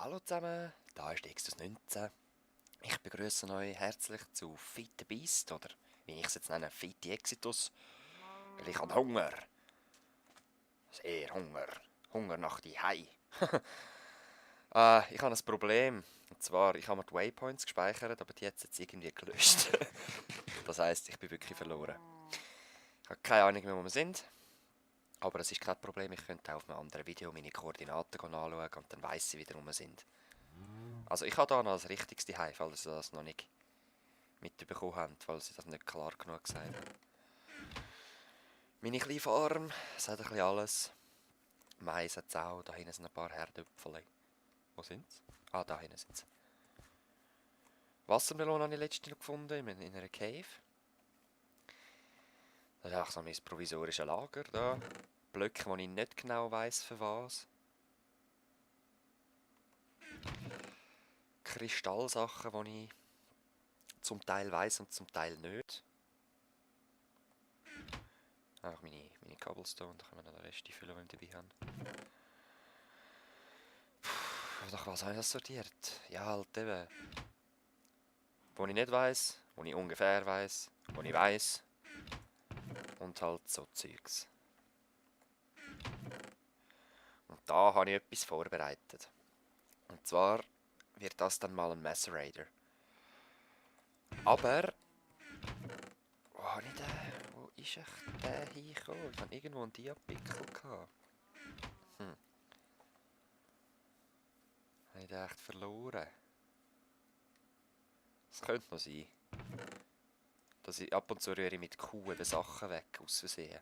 Hallo zusammen, da ist Extus 19. Ich begrüße euch herzlich zu Feed the Beast, oder wie ich es jetzt nenne, Feed the Exitus, weil ich habe Hunger. Sehr Hunger. Hunger nach die Hai. Ich habe ein Problem. Und zwar, ich habe mir die Waypoints gespeichert, aber die hat es jetzt irgendwie gelöscht. Das heisst, ich bin wirklich verloren. Ich habe keine Ahnung mehr, wo wir sind. Aber das ist kein Problem, ich könnte auch auf einem anderen Video meine Koordinaten anschauen und dann weiss ich wieder, wo wir sind. Also ich habe da noch das richtigste Heim, falls ihr das noch nicht mitbekommen habt, weil sie das nicht klar genug gesagt haben. Meine kleine Farm, es hat ein bisschen alles. Mais hat es auch, da hinten sind ein paar Herdöpfel. Wo sind sie? Ah, da hinten sind sie. Wassermelone habe ich letztens noch gefunden, in einer Cave. Das ist einfach so mein provisorisches Lager da. Blöcke, wo ich nicht genau weiss für was. Kristallsachen, die ich zum Teil weiss und zum Teil nicht. Einfach meine Cobblestone, da können wir noch den Rest füllen, wenn wir dabei haben. Nach was habe ich das sortiert? Ja, halt eben. Wo ich nicht weiss, wo ich ungefähr weiss, wo ich weiss. Und halt so Zeugs. Und da habe ich etwas vorbereitet. Und zwar wird das dann mal ein Macerator. Aber... Wo habe ich den? Wo ist echt der hingekommen? Ich habe irgendwo einen Diapickel gehabt. Habe ich den echt verloren? Das könnte noch sein. Dass ich ab und zu rühre mit Kuh die Sachen weg, aus Versehen.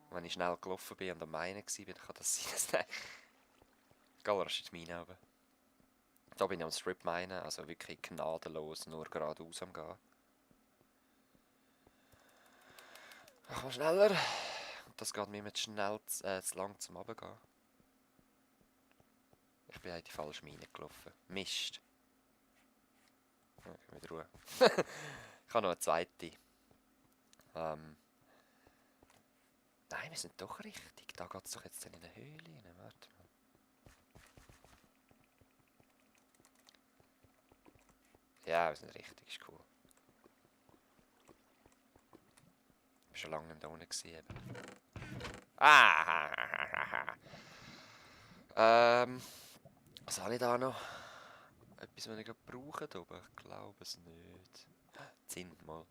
Und wenn ich schnell gelaufen bin und am Meinen war, kann das sein. Egal, das ist meine Augen. Da bin ich am Strip Minen, also wirklich gnadenlos, nur geradeaus am Gehen. Mach mal schneller. Und das geht mir mit schnell zu lang zum Runtergehen. Ich bin in die falsche Mine gelaufen. Mist. Okay, mit Ruhe. Ich habe noch eine zweite. Nein, wir sind doch richtig. Da geht es doch jetzt in eine Höhle rein. Warte mal. Ja, wir sind richtig. Ist cool. Ich war schon lange nicht da unten gewesen. Ah! Was habe ich da noch? Etwas, was ich gerade brauche, aber ich glaube es nicht. Zinn mal.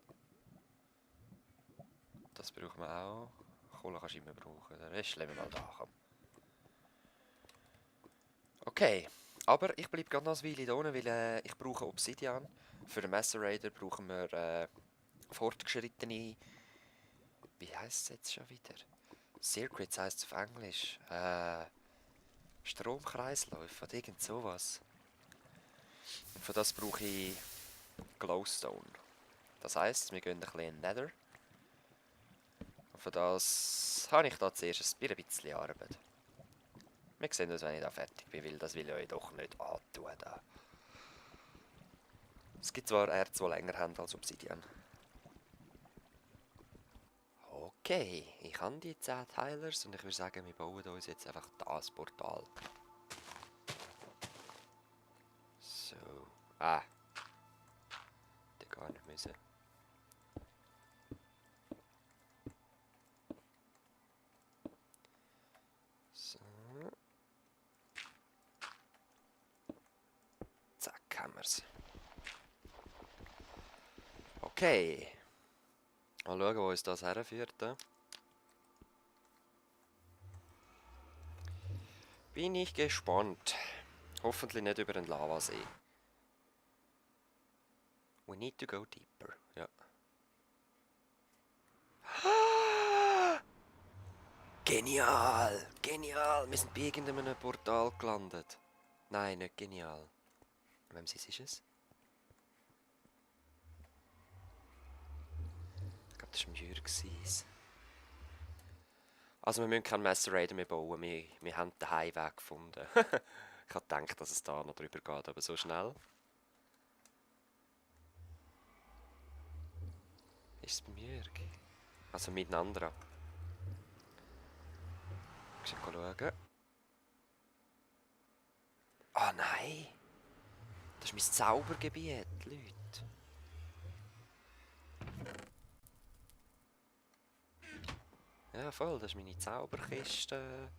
Das brauchen wir auch. Kohle kannst du immer brauchen. Den Rest lassen wir mal da. Komm. Okay, aber ich bleibe gerade noch ein Weile da unten, weil ich brauche Obsidian. Für den Macerator brauchen wir fortgeschrittene... Wie heisst es jetzt schon wieder? Circuits heisst es auf Englisch. Stromkreisläufe oder irgend sowas. Und für das brauche ich Glowstone. Das heisst, wir gehen ein bisschen in Nether. Und für das habe ich da zuerst ein bisschen Arbeit. Wir sehen uns, wenn ich da fertig bin, weil das will ich euch doch nicht antun. Da. Es gibt zwar Erz, die länger haben als Obsidian. Okay, ich habe die 10 Tilers und ich würde sagen, wir bauen uns jetzt einfach das Portal. So. Ah. Da gar nicht müssen. So. Zack, haben wir es. Okay. Mal schauen, wo uns das herführt. Bin ich gespannt. Hoffentlich nicht über den Lavasee. We need to go deeper. Ja. Genial! Genial! Wir sind bei irgendeinem Portal gelandet. Nein, nicht genial. Wem ist es? Ich glaube, das war Jürg. Also wir müssen keinen Macerator mehr bauen. Wir haben den Heimweg gefunden. Ich habe gedacht, dass es da noch drüber geht, aber so schnell. Ist es bei Jürg? Also miteinander. Ich muss schauen. Ah nein! Das ist mein Zaubergebiet, Leute. Ja, voll, das ist meine Zauberkiste.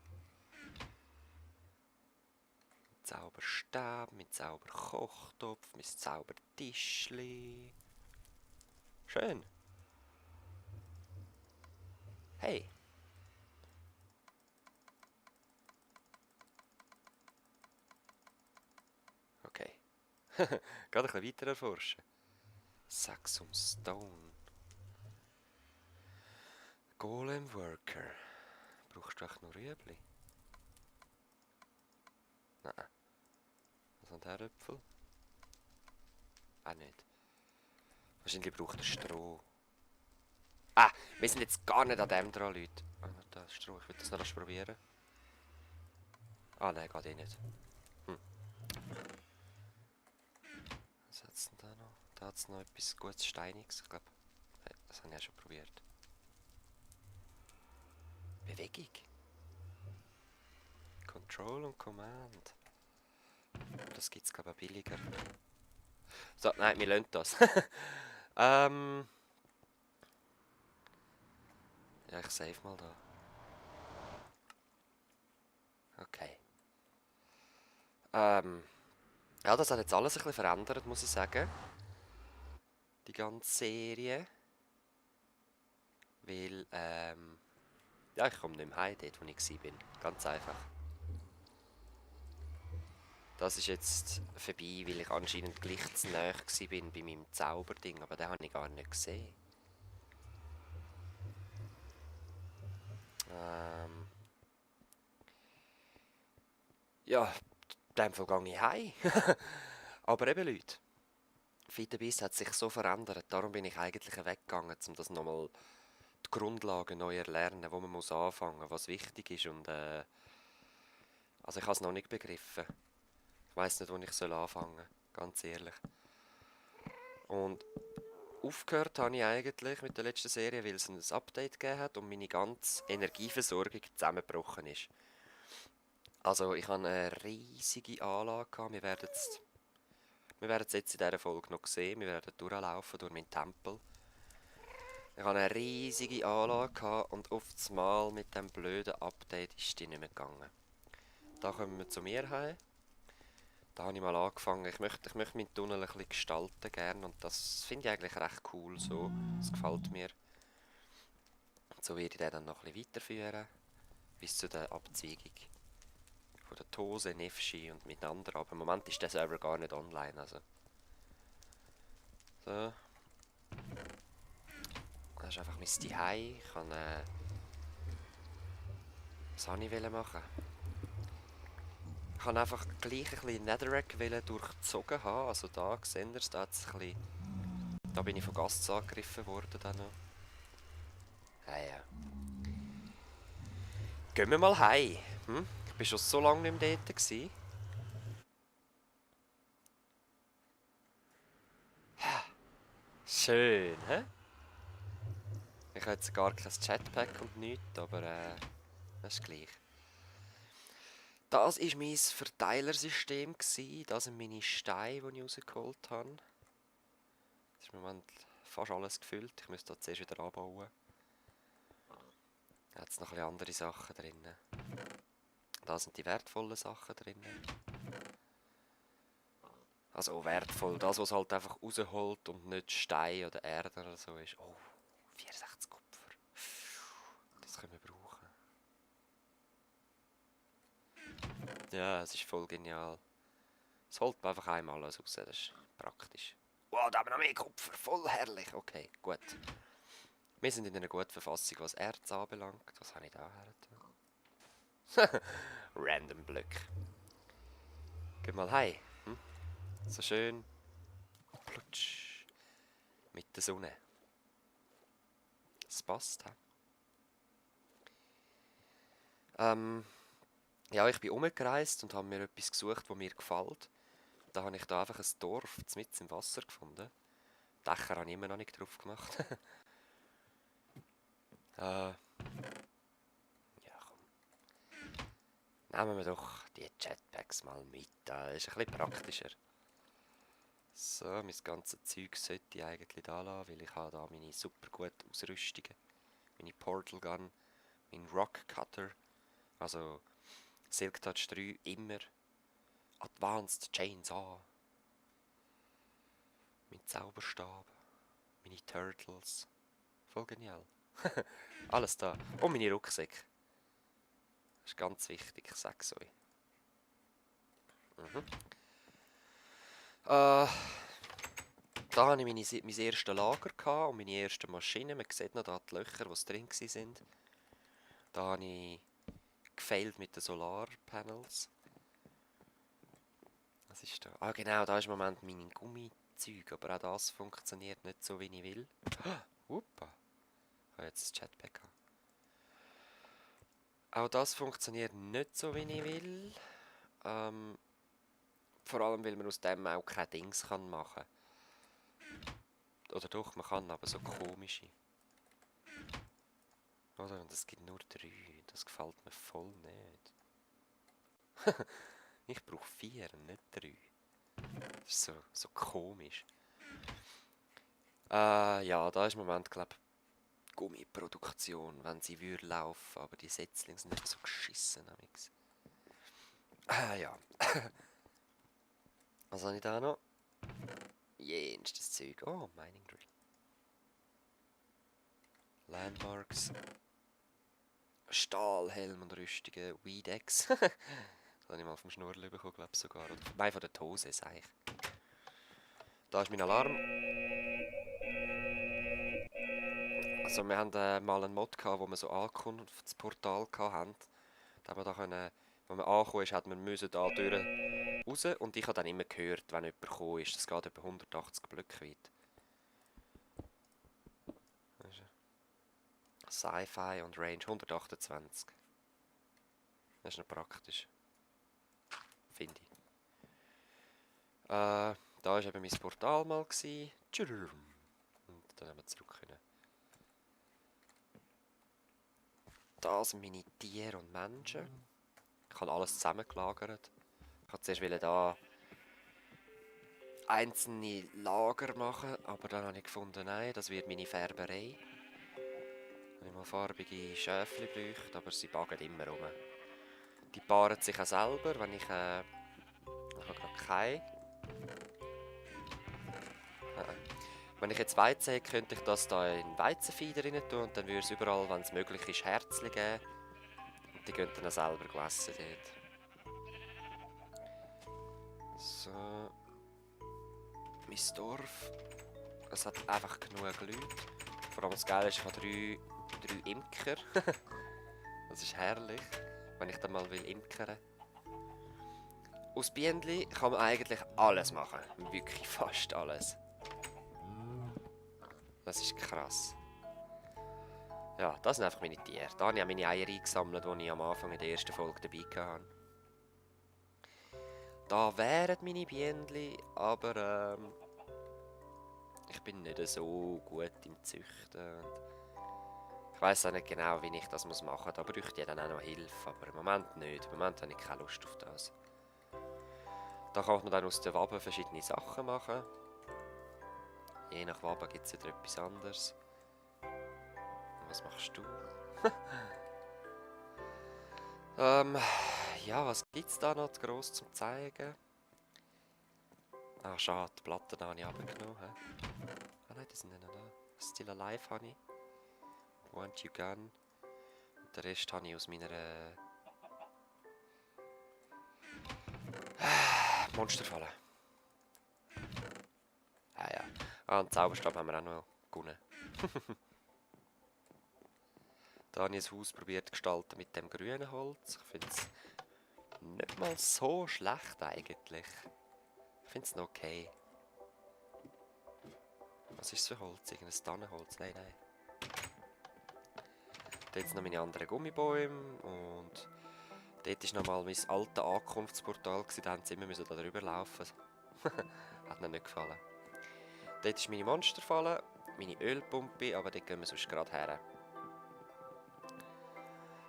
Zauberstab, mein Zauberkochtopf, mein Zaubertischli. Schön. Hey. Okay. Gerade ein bisschen weiter erforschen. Saxum Stone. Golem Worker. Brauchst du echt noch Rüebli? Nein. Was sind der Äpfel? Auch nicht. Wahrscheinlich braucht er Stroh. Ah, wir sind jetzt gar nicht an dem dran, Leute. Ah, da ist Stroh. Ich will das noch probieren. Ah, nein, geht eh nicht. Was hat es denn da noch? Da hat es noch etwas gutes Steiniges. Ich glaube, das habe ich ja schon probiert. Bewegung. Control und Command. Das gibt es, glaube ich, billiger. So, nein, wir lassen das. Ja, ich save mal da. Okay. Ja, das hat jetzt alles ein bisschen verändert, muss ich sagen. Die ganze Serie. Weil, ja, ich komme nicht mehr heim, dort wo ich war. Ganz einfach. Das ist jetzt vorbei, weil ich anscheinend gleich zu nahe war bei meinem Zauberding, aber den habe ich gar nicht gesehen. Ja, in dem Fall gehe ich heim. Aber eben, Leute, Fitness hat sich so verändert, darum bin ich eigentlich weggegangen, um das nochmal die Grundlagen neu zu erlernen, wo man muss anfangen, was wichtig ist und also ich habe es noch nicht begriffen. Ich weiss nicht, wo ich anfangen soll, ganz ehrlich. Und aufgehört habe ich eigentlich mit der letzten Serie, weil es ein Update gegeben hat und meine ganze Energieversorgung zusammengebrochen ist. Also ich habe eine riesige Anlage gehabt. Wir werden es jetzt in dieser Folge noch sehen. Wir werden durchlaufen durch meinen Tempel. Ich hatte eine riesige Anlage gehabt und auf das Mal mit dem blöden Update ist die nicht mehr gegangen. Da kommen wir zu mir heim. Da habe ich mal angefangen. Ich möchte meinen Tunnel ein bisschen gestalten gerne und das finde ich eigentlich recht cool so. Das gefällt mir. So werde ich den dann noch ein bisschen weiterführen. Bis zu der Abzweigung von der Tose, Nefschi und miteinander. Aber im Moment ist der Server gar nicht online. Also. So. Das ist einfach mein Zuhause. Ich kann was wollte ich machen? Ich wollte einfach gleich ein bisschen Netherrack durchgezogen haben. Also da, seht ihr es, da da bin ich von Gasts angegriffen worden dann noch. Ja, ja. Gehen wir mal heim. Hm? Ich war schon so lange nicht mehr dort gewesen. Schön, hä? Ich habe jetzt gar kein Jetpack und nichts, aber das ist gleich. Das war mein Verteilersystem. Das sind meine Steine, die ich rausgeholt habe. Das ist im Moment fast alles gefüllt. Ich müsste das zuerst wieder anbauen. Da hat es noch ein bisschen andere Sachen drin. Da sind die wertvollen Sachen drin. Also wertvoll, das was halt einfach rausholt und nicht Stein oder Erde oder so ist. Oh, 64 Kupfer. Das können wir brauchen. Ja, es ist voll genial. Es holt man einfach einmal alles raus, das ist praktisch. Wow, da haben wir noch mehr Kupfer, voll herrlich. Okay, gut. Wir sind in einer guten Verfassung, was Erz anbelangt. Was habe ich da her? Random Blöcke. Geh mal heim. Hm? So schön. Plutsch. Mit der Sonne. Das passt. Ja, ich bin umgereist und habe mir etwas gesucht, das mir gefällt. Da habe ich da einfach ein Dorf mitten im Wasser gefunden. Dächer habe ich immer noch nicht drauf gemacht. Ja, komm. Nehmen wir doch die Jetpacks. 6-mal mit. Das ist ein bisschen praktischer. So, mein ganzes Zeug sollte ich eigentlich da lassen, weil ich habe da meine super guten Ausrüstungen. Meine Portal Gun, mein Rock Cutter, also Silk Touch 3 immer. Advanced Chainsaw. Mein Zauberstab. Meine Turtles. Voll genial. Alles da. Und meine Rucksäcke. Das ist ganz wichtig, ich sag's euch. Mhm. Da hatte ich mein erstes Lager und meine ersten Maschinen. Man sieht noch da die Löcher, die drin waren. Da habe ich gefailt mit den Solarpanels. Was ist da? Ah genau, da ist im Moment mein Gummizeug, aber auch das funktioniert nicht so, wie ich will. Uppa. Ich habe jetzt das Jetpack an. Auch das funktioniert nicht so, wie ich will. Vor allem, weil man aus dem auch keine Dings machen kann. Oder doch, man kann, aber so komische. Oder? Und es gibt nur 3. Das gefällt mir voll nicht. Ich brauche 4, nicht 3. Das ist so komisch. Ja, da ist im Moment, glaube ich, Gummiproduktion, wenn sie würde laufen, aber die Setzlinge sind nicht so geschissen. Ja. Was habe ich da noch? Jenstes Zeug. Oh, Mining Drill. Landmarks. Stahlhelm und Rüstungen. Weedex. Das habe ich mal vom Schnurrl bekommen, glaube ich sogar. Oder nein, von der Tose, sage ich. Da ist mein Alarm. Also wir haben mal einen Mod gehabt, wo wir so Ankunftsportal hatten. Da wir da können, wo man angekommen ist, hat man da durch raus und ich habe dann immer gehört, wenn jemand gekommen ist. Das geht etwa 180 Blöcke weit. Sci-Fi und Range 128. Das ist noch praktisch. Finde ich. Da war eben mein Portal mal. Und dann haben wir zurück können. Da sind meine Tiere und Menschen. Ich habe alles zusammengelagert. Ich wollte zuerst da einzelne Lager machen, aber dann habe ich gefunden, nein, das wird meine Färberei. Wenn ich mal farbige Schäfchen bräuchte, aber sie bagen immer rum. Die paaren sich auch selber, wenn ich habe gerade keine. Wenn ich jetzt Weizen hätte, könnte ich das da in Weizenfeeder rein tun und dann würde es überall, wenn es möglich ist, Herzchen geben. Und die gehen dann auch selber gegessen dort. So. Mein Dorf. Es hat einfach genug Leute. Vor allem das Geile ist, ich habe drei Imker. Das ist herrlich, wenn ich dann mal imkern. Aus Bienen kann man eigentlich alles machen. Wirklich fast alles. Das ist krass. Ja, das sind einfach meine Tiere. Da habe ich auch meine Eier eingesammelt, die ich am Anfang in der ersten Folge dabei hatte. Da wären meine Bienen, aber ich bin nicht so gut im Züchten. Ich weiss auch nicht genau, wie ich das machen muss. Da bräuchte ich dann auch noch Hilfe, aber im Moment nicht. Im Moment habe ich keine Lust auf das. Da kann man dann aus den Waben verschiedene Sachen machen. Je nach Waben gibt es wieder etwas anderes. Was machst du? Ja, was gibt es da noch gross zum zeigen? Ah, schade, die Platten habe ich abgenommen. Ah nein, die sind nicht noch da. Still Alive habe ich. Want You Gun. Und den Rest habe ich aus meiner Monsterfalle. Ja. Ah, und Zauberstab haben wir auch noch gewonnen. Da habe ich ein Haus probiert zu gestalten mit dem grünen Holz. Ich finde es nicht mal so schlecht eigentlich. Ich finde es noch okay. Was ist das für Holz? Irgendein Tannenholz? Nein. Dort sind noch meine anderen Gummibäume und dort war nochmal mein altes Ankunftsportal. Da mussten sie immer da drüber laufen. Hat mir nicht gefallen. Dort ist meine Monsterfalle, meine Ölpumpe, aber dort gehen wir sonst gerade her.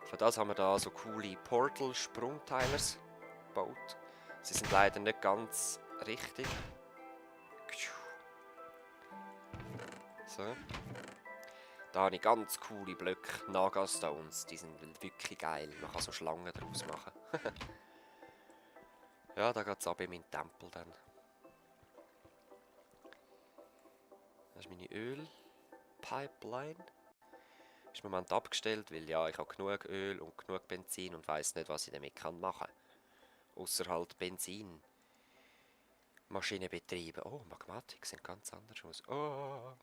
Für das haben wir da so coole Portal-Sprungteilers gebaut. Sie sind leider nicht ganz richtig. So. Da habe ich ganz coole Blöcke, Naga-Stones. Die sind wirklich geil. Man kann so Schlangen daraus machen. Ja, da geht es ab in meinen Tempel dann. Das ist meine Ölpipeline. Ist im Moment abgestellt, weil ja, ich habe genug Öl und genug Benzin und weiß nicht, was ich damit machen kann. Ausser halt Benzinmaschinen betreiben. Oh, Magmatik sind ganz anders aus. Oh.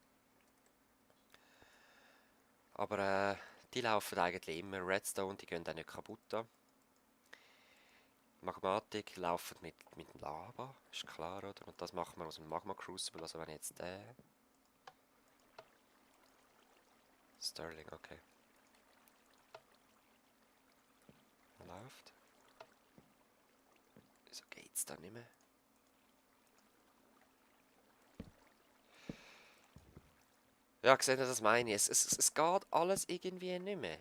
Aber die laufen eigentlich immer. Redstone, die gehen auch nicht kaputt. Magmatik laufen mit Lava, ist klar, oder? Und das machen wir aus dem Magma Crucible. Also wenn jetzt der... Sterling, okay. Läuft. Wieso geht's da nicht mehr? Ja, seht ihr, das meine ich. Es geht alles irgendwie nicht mehr.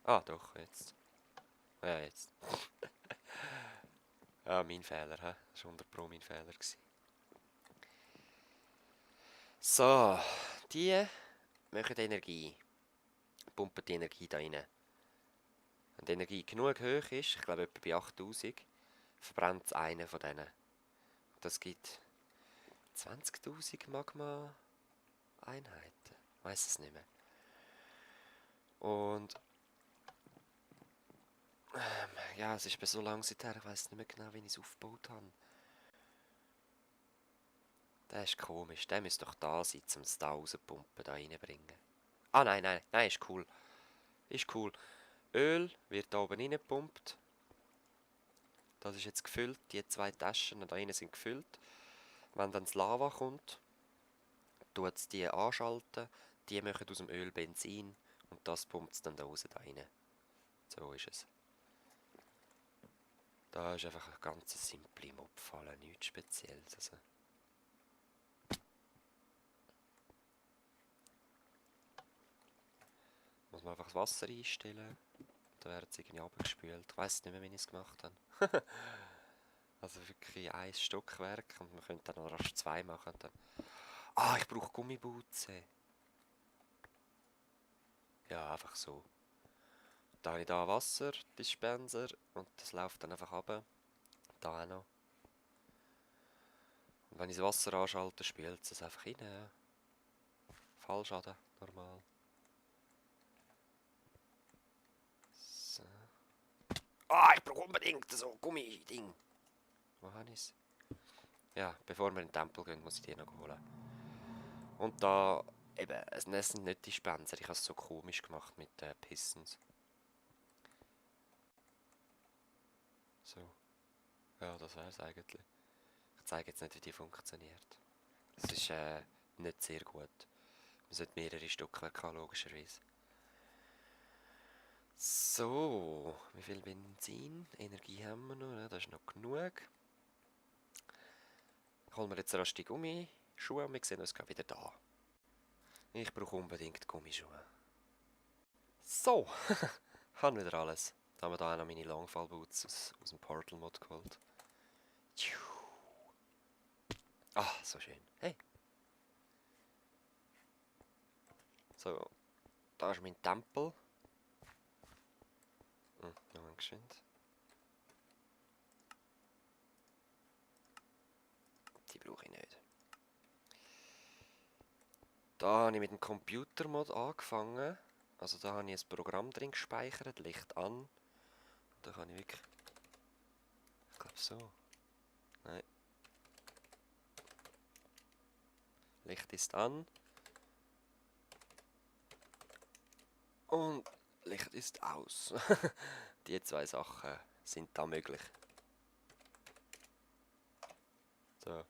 Ah, doch, jetzt. Ja, jetzt. Ja, mein Fehler, hä? Das war 100 Pro mein Fehler gewesen. So, die machen Energie. Pumpen die Energie da rein. Wenn die Energie genug hoch ist, ich glaube etwa bei 8000, verbrennt es einen von denen. Das gibt 20.000 Magma-Einheiten. Ich weiss es nicht mehr. Und ja, es ist bei so lang seither, ich weiss nicht mehr genau, wie ich es aufgebaut habe. Der ist komisch, der müsste doch da sein, um es da rauspumpen, da reinbringen. Ah, nein, ist cool. Ist cool. Öl wird da oben reingepumpt. Das ist jetzt gefüllt, die 2 Taschen da rein sind gefüllt. Wenn dann das Lava kommt, tut es die anschalten, die machen aus dem Öl Benzin und das pumpt es dann da raus da rein. So ist es. Da ist einfach eine ganz simple Mobfalle, nichts Spezielles. Also. Muss man einfach das Wasser einstellen, dann wird es irgendwie abgespült. Ich weiss nicht mehr, wie ich es gemacht habe. Also wirklich ein Stockwerk und man könnte dann noch rasch 2 machen. Dann. Ah, ich brauche Gummibuze. Ja, einfach so. Da habe ich da Wasserdispenser und das läuft dann einfach runter. Da auch noch. Und wenn ich das Wasser anschalte, spült es einfach rein. Ja. Fallschaden, normal. So. Ah, ich brauche unbedingt so Gummi-Ding. Wo habe ich es? Ja, bevor wir in den Tempel gehen, muss ich die noch holen. Und da, eben, es sind nicht Dispenser. Ich habe es so komisch gemacht mit den Pistons. So. Ja, das wäre es eigentlich. Ich zeige jetzt nicht, wie die funktioniert. Das ist nicht sehr gut. Man sollte mehrere Stockwerke haben, logischerweise. So, wie viel Benzin? Energie haben wir noch, ne? Das ist noch genug. Holen wir jetzt rasch die Gummischuhe und wir sehen uns wieder da. Ich brauche unbedingt Gummischuhe. So, haben wieder alles. Da haben wir da auch noch meine Longfall-Boots aus dem Portal-Mod geholt. Ah, so schön. Hey. So, da ist mein Tempel. Noch geschwind. Die brauche ich nicht. Da habe ich mit dem Computermod angefangen. Also da habe ich ein Programm drin gespeichert, Licht an. Da kann ich wirklich... Ich glaube so. Nein. Licht ist an. Und Licht ist aus. Die 2 Sachen sind da möglich. So.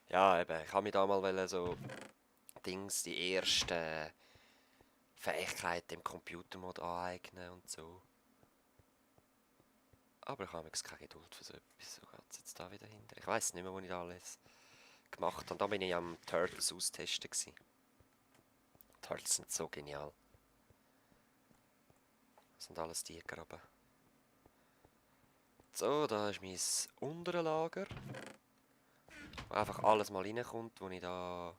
Ja, eben, ich habe mich da mal so die ersten Fähigkeiten im Computermod aneignen und so. Aber ich habe keine Geduld für so etwas. So geht es jetzt da wieder hinter. Ich weiß nicht mehr, wo ich da alles gemacht habe. Da bin ich am Turtles austesten gewesen. Turtles sind so genial. Das sind alles Tiger, aber So, da ist mein Unterlager. Wo einfach alles mal reinkommt, wo ich da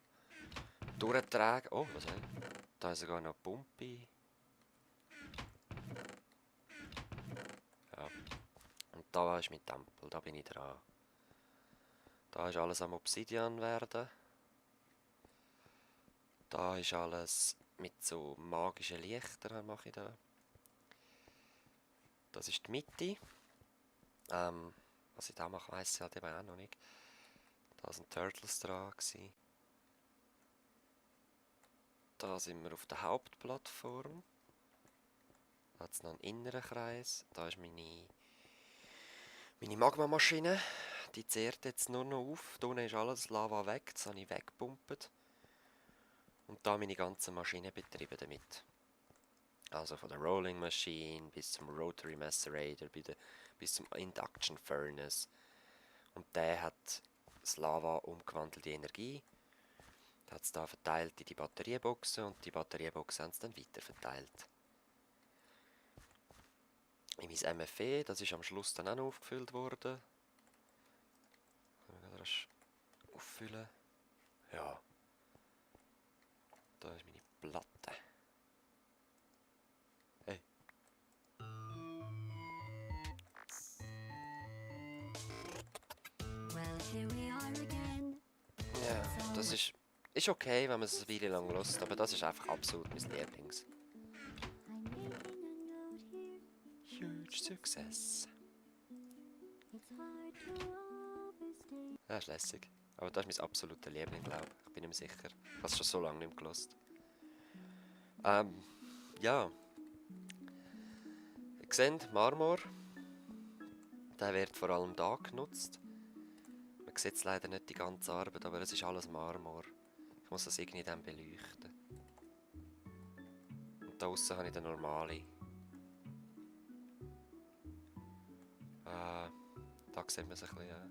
durchtrage. Oh, was habe ich? Da ist sogar noch eine Pumpe. Ja. Und da ist mein Tempel, da bin ich dran. Da ist alles am Obsidian werden. Da ist alles mit so magischen Lichtern, mache ich da. Das ist die Mitte. Was ich da mache, weiss ich halt eben auch noch nicht. Da sind Turtles dran gewesen. Da sind wir auf der Hauptplattform. Da hat es noch einen inneren Kreis. Da ist meine Magmamaschine. Die zehrt jetzt nur noch auf. Da unten ist alles Lava weg. Das habe ich weggepumpt. Und da meine ganzen Maschinenbetriebe damit. Also von der Rolling Machine bis zum Rotary Macerator, bis zum Induction Furnace. Und der hat das Lava umgewandelt in Energie. Hat es da verteilt in die Batterieboxen und die Batterieboxen haben es dann weiter verteilt. In mein MFE, das ist am Schluss dann auch noch aufgefüllt worden. Können wir das auffüllen? Ja. Da ist meine Platte. Hey. Well, here we are again. Ja, das ist okay, wenn man es eine Weile lang hört, aber das ist einfach absolut mein Lieblings. I'm making a note here. Huge Success. It's hard to overstay. Ja, ist lässig. Aber das ist mein absoluter Liebling, glaube ich. Ich bin mir sicher. Ich habe es schon so lange nicht mehr gehört. Ja. Ihr seht, Marmor. Der wird vor allem da genutzt. Man sieht jetzt leider nicht die ganze Arbeit, aber es ist alles Marmor. Ich muss das irgendwie dann beleuchten. Und da aussen habe ich den normale. Da sieht man es ein bisschen, ja.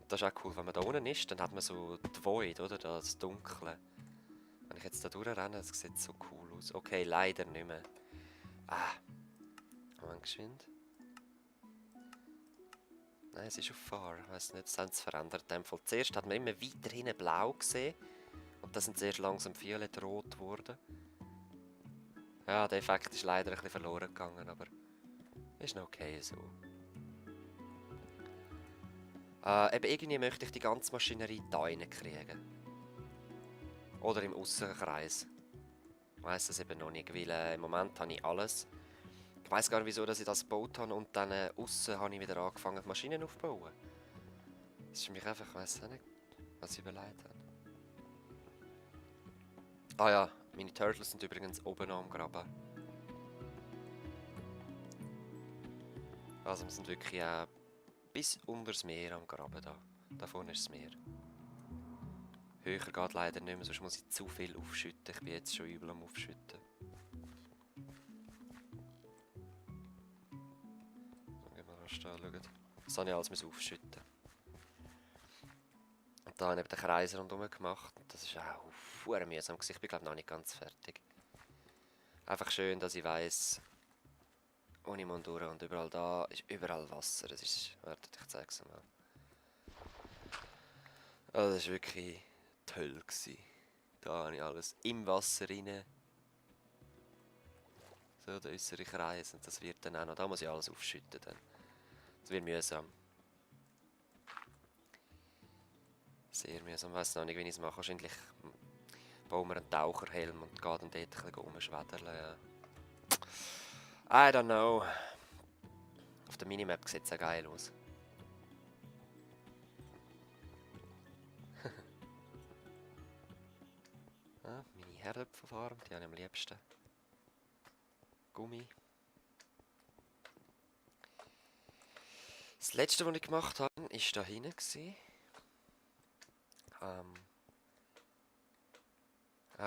Das ist auch cool, wenn man da unten ist, dann hat man so die Void, oder? Das Dunkle. Wenn ich jetzt da durchrenne, das sieht so cool aus. Okay, leider nicht mehr. Moment, geschwind. Nein, es ist auf Far. Ich weiss nicht, das haben sie verändert. In dem Fall. Zuerst hat man immer weiter hinten blau gesehen. Und dann sind sie erst langsam violett-rot geworden. Ja, der Effekt ist leider ein bisschen verloren gegangen, aber ist noch okay so. Eben irgendwie möchte ich die ganze Maschinerie da reinkriegen. Oder im Aussenkreis. Ich weiss das eben noch nicht, weil im Moment habe ich alles. Ich weiss gar nicht, wieso dass ich das gebaut habe und dann aussen habe ich wieder angefangen, die Maschinen aufzubauen. Das ist für mich einfach, ich weiss auch nicht, was ich überlegt habe. Ah ja, meine Turtles sind übrigens oben am Graben. Also wir sind wirklich bis unter das Meer am Graben da. Da vorne ist das Meer. Höher geht leider nicht mehr, sonst muss ich zu viel aufschütten. Ich bin jetzt schon übel am Aufschütten. Gehen wir mal schauen. Das habe ich alles aufschütten. Und da habe ich eben den Kreis rundherum gemacht. Das ist auch verdammt mühsam. Ich bin glaube noch nicht ganz fertig. Einfach schön, dass ich weiss, ohne Mondura und überall da ist überall Wasser. Das ist, wartet, ich zeige es mal. Also das war wirklich toll. Da habe ich alles im Wasser rein. So, der äußere Kreis und das wird dann auch noch, da muss ich alles aufschütten dann. Das wird mühsam. Sehr mühsam, ich weiss noch nicht, wie ich es mache. Wahrscheinlich bauen wir einen Taucherhelm und gehen dann dort ein bisschen rumschwäderle. Ja. I don't know. Auf der Minimap sieht es ja geil aus. Meine Herdöpfelfarm, die habe ich am liebsten. Gummi. Das letzte, was ich gemacht habe, war da hinten.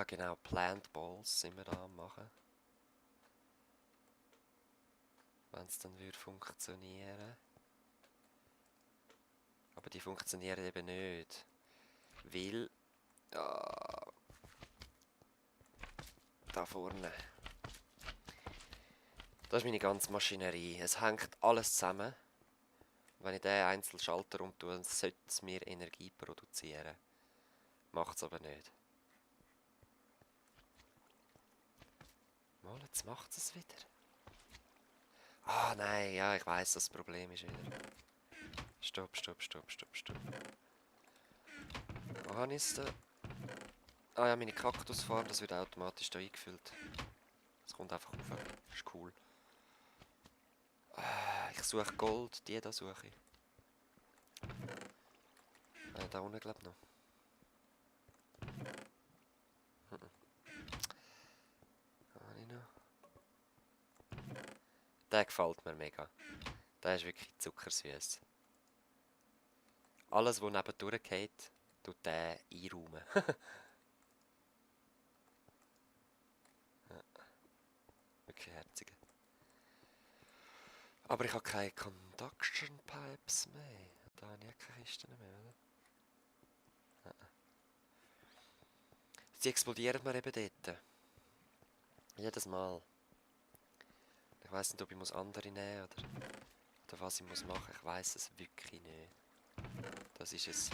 Genau, Plant Balls sind wir da am machen. Wenn es dann würde funktionieren. Aber die funktionieren eben nicht. Weil... da vorne. Das ist meine ganze Maschinerie. Es hängt alles zusammen. Wenn ich diesen einzelnen Schalter umtue, sollte es mir Energie produzieren. Macht es aber nicht. Mal, jetzt macht es wieder. Ah nein, ja, ich weiß, das Problem ist wieder. Stopp. Wo habe ich es denn? Ah ja, meine Kaktusfarm, das wird automatisch da eingefüllt. Das kommt einfach rauf. Ist cool. Ich suche Gold, die da suche ich. Da unten glaube ich noch. Habe ich noch? Der gefällt mir mega. Der ist wirklich zuckersüß. Alles, was nebendurch geht, tut der einräumen. Ja, wirklich herzig. Aber ich habe keine Conduction Pipes mehr. Da habe ich keine Kisten mehr, oder? Sie explodieren mir eben dort. Jedes Mal. Ich weiß nicht, ob ich andere nehmen muss oder was ich muss machen. Ich weiß es wirklich nicht. Das ist es.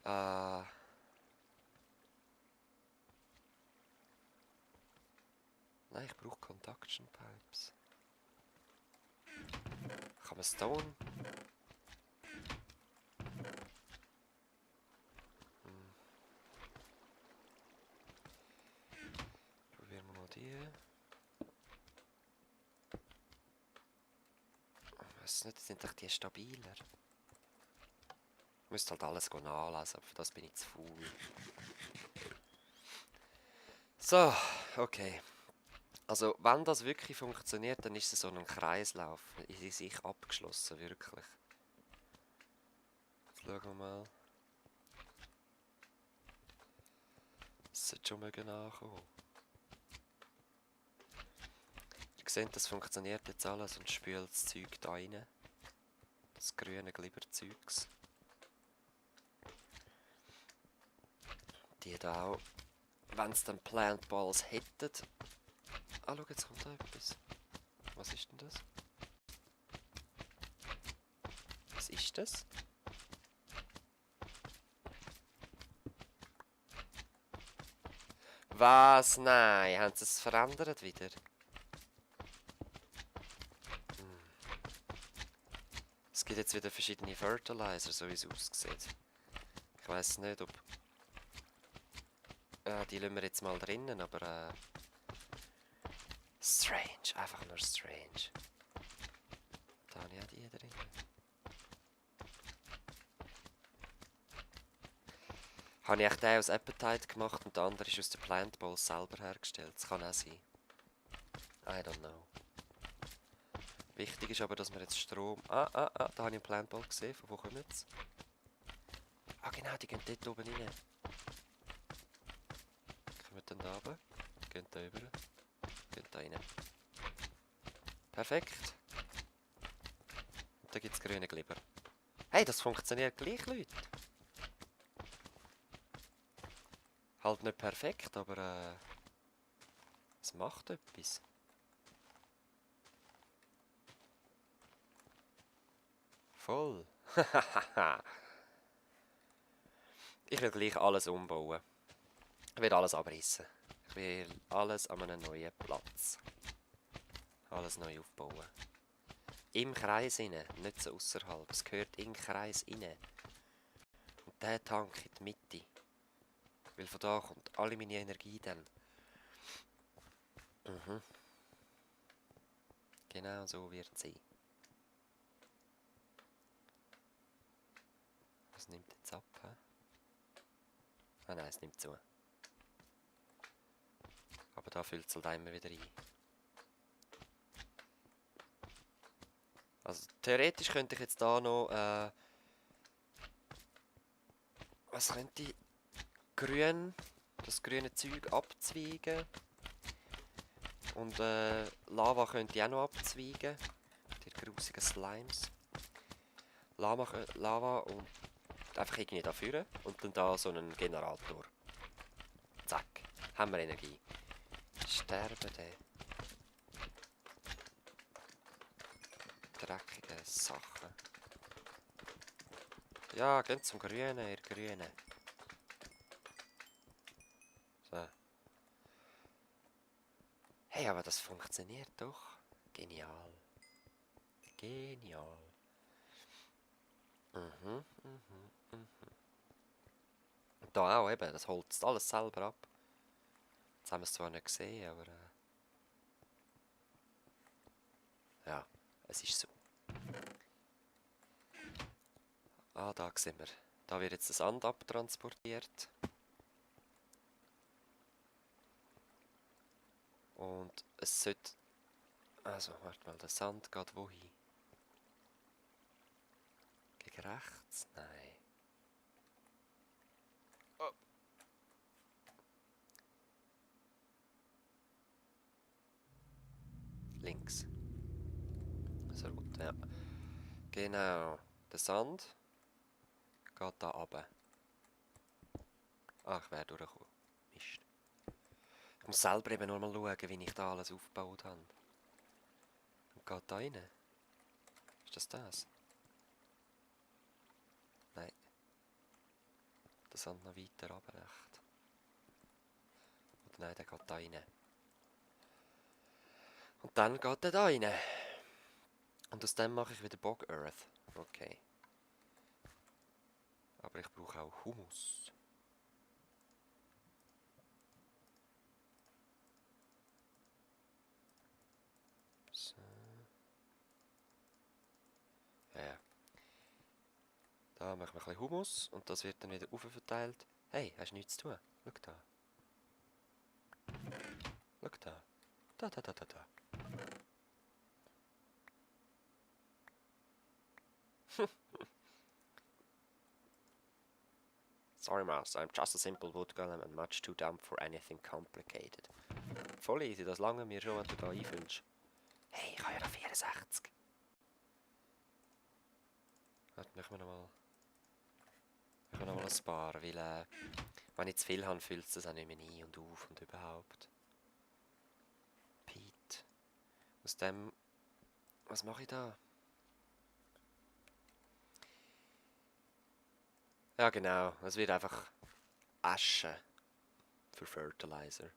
Nein, ich brauche Conduction Pipes. Kann man Stone? Probieren wir mal die. Ich weiß nicht, sind doch die stabiler? Ich müsste halt alles nachlesen, aber für das bin ich zu faul. So, okay. Also, wenn das wirklich funktioniert, dann ist es so ein Kreislauf. In sich abgeschlossen, wirklich. Jetzt schauen wir mal. Es sollte schon mögen ankommen. Ihr seht, das funktioniert jetzt alles und spült das Zeug da rein. Das grüne Glibberzeugs. Die da auch. Wenn es dann Plant Balls hätten. Ah, schau, jetzt kommt da etwas. Was ist denn das? Was ist das? Was? Nein, haben sie es verändert wieder? Es gibt jetzt wieder verschiedene Fertilizer, so wie es aussieht. Ich weiß nicht, ob... die lassen wir jetzt mal drinnen, aber... strange, einfach nur strange. Da habe ich auch die drin. Habe ich echt den aus Appetite gemacht und der andere ist aus den Plant Balls selber hergestellt? Das kann auch sein. I don't know. Wichtig ist aber, dass wir jetzt Strom... da habe ich einen Plant Ball gesehen. Von wo kommen sie? Ah genau, die gehen dort oben rein. Kommen dann da oben. Gehen da rüber. Gehen da rein. Perfekt. Und da gibt es grüne Glibber. Hey, das funktioniert gleich, Leute. Halt nicht perfekt, aber es macht etwas. Voll. Ich will gleich alles umbauen. Ich will alles abreißen. Ich will alles an einem neuen Platz. Alles neu aufbauen. Im Kreis rein, nicht so außerhalb. Es gehört in den Kreis rein. Und der Tank in die Mitte. Weil von da kommt alle meine Energie dann. Genau so wird es sein. Was nimmt jetzt ab? He? Ah nein, es nimmt zu. Aber da füllt es halt immer wieder ein. Also theoretisch könnte ich jetzt da noch... was könnte ich... das grüne Zeug abzweigen. Und Lava könnte ich auch noch abzweigen. Die grusigen Slimes. Lava und einfach irgendwie da führen. Und dann da so einen Generator. Zack. Haben wir Energie. Sterben der. dreckigen Sachen. Ja, geht zum Grünen, ihr Grünen. So. Hey, aber das funktioniert doch. Genial. Genial. Mhm, mhm, mhm. Und da auch eben, das holzt alles selber ab. Jetzt haben wir es zwar nicht gesehen, aber ja, es ist so. Ah, da sehen wir. Da wird jetzt der Sand abtransportiert. Und es sollte... Also, warte mal, der Sand geht wohin? Gegen rechts? Nein. Oh. Links. So gut, ja. Genau. Der Sand geht da runter. Ah, ich wäre durchgekommen. Mist. Ich muss selber eben noch mal schauen, wie ich da alles aufgebaut habe. Und geht da rein? Ist das das? Nein. Der Sand noch weiter runter, recht. Oder nein, der geht da rein. Und dann geht er da rein. Und aus dem mache ich wieder Bog Earth. Okay. Aber ich brauche auch Humus. So. Ja. Da machen wir ein bisschen Humus und das wird dann wieder aufverteilt. Hey, hast du nichts zu tun? Schau da. Schau da. Da, da, da, da, da. Sorry, Mouse, I'm just a simple wood golem and much too dumb for anything complicated. Voll easy, das lange mir schon, wenn du da einfüllst. Hey, ich habe ja noch 64. Warte, machen wir nochmal. Ich kann nochmal ein paar, weil wenn ich zu viel habe, füllt es das auch nicht mehr ein und auf und überhaupt. Pete. Aus dem... Was mache ich da? Ja genau, es wird einfach Asche für Fertilizer.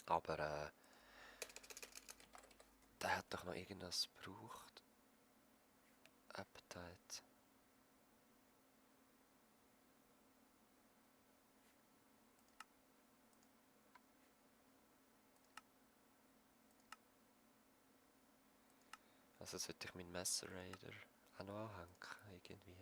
Aber der hat doch noch irgendwas gebraucht. Appetite. Also sollte ich meinen Macerator auch noch anhängen, irgendwie.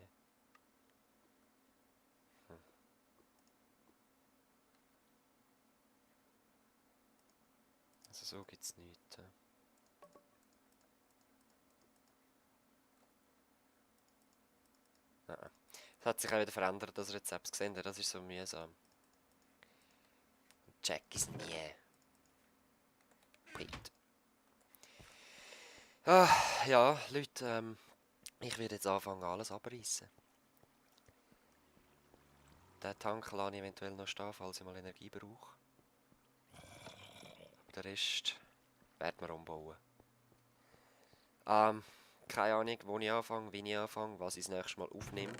Also so gibt es nichts. Nein. Es hat sich auch wieder verändert, das Rezept gesehen, das ist so mühsam. Check ist nie. Pete. Ah, ja, Leute, ich werde jetzt anfangen alles abreißen. Den Tank lasse ich eventuell noch stehen, falls ich mal Energie brauche. Aber den Rest werden wir umbauen. Keine Ahnung, wo ich anfange, wie ich anfange, was ich das nächste Mal aufnehme.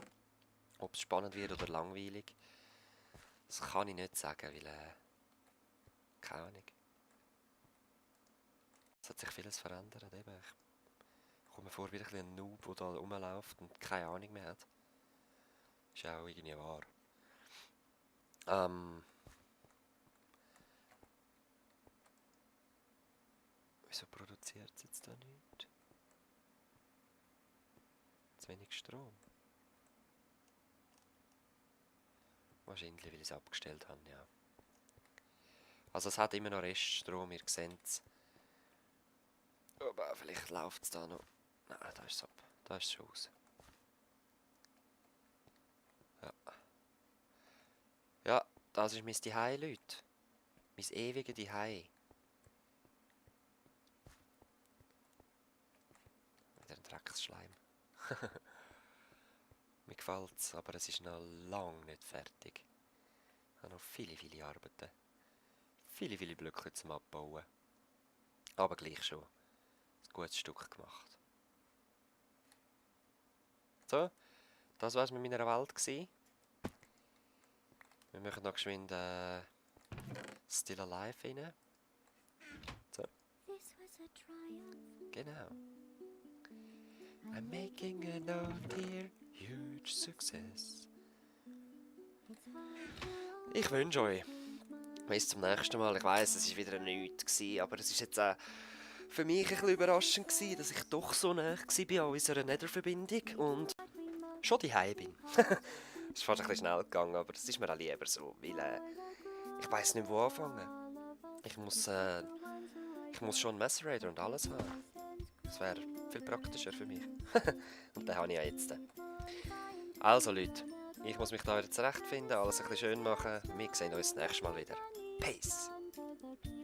Ob es spannend wird oder langweilig. Das kann ich nicht sagen, weil... keine Ahnung. Es hat sich vieles verändert. Eben. Ich komme mir vor wie ein Noob, der da rumläuft und keine Ahnung mehr hat. Ist ja auch irgendwie wahr. Wieso produziert es jetzt da nichts? Zu wenig Strom. Wahrscheinlich, weil ich es abgestellt habe, ja. Also es hat immer noch Reststrom, ihr seht es. Aber vielleicht läuft es da noch. Nein, da ist es ab. Da ist es schon aus. Ja. Ja, das ist mein Zuhause, Leute. Mein ewige Zuhause. Wieder ein Drecksschleim. Mir gefällt es, aber es ist noch lange nicht fertig. Ich habe noch viele, viele Arbeiten. Viele, viele Blöcke zum Abbauen. Aber gleich schon ein gutes Stück gemacht. So, das war's mit meiner Welt gewesen. Wir machen noch geschwind Still Alive rein. This was a triumph. Genau. I'm making a note here, huge success. It's hard to Ich wünsche euch bis zum nächsten Mal. Ich weiss, es war wieder nichts, aber es war jetzt auch für mich ein bisschen überraschend, dass ich doch so nah war an unserer Nether-Verbindung und schon daheim bin. Es ist fast ein bisschen schnell gegangen, aber es ist mir auch lieber so, weil ich weiss nicht, wo anfangen. Ich muss schon einen Macerator und alles haben. Das wäre viel praktischer für mich. Und den habe ich ja jetzt. Also Leute, ich muss mich da wieder zurechtfinden, alles ein bisschen schön machen. Wir sehen uns das nächste Mal wieder. Peace! under the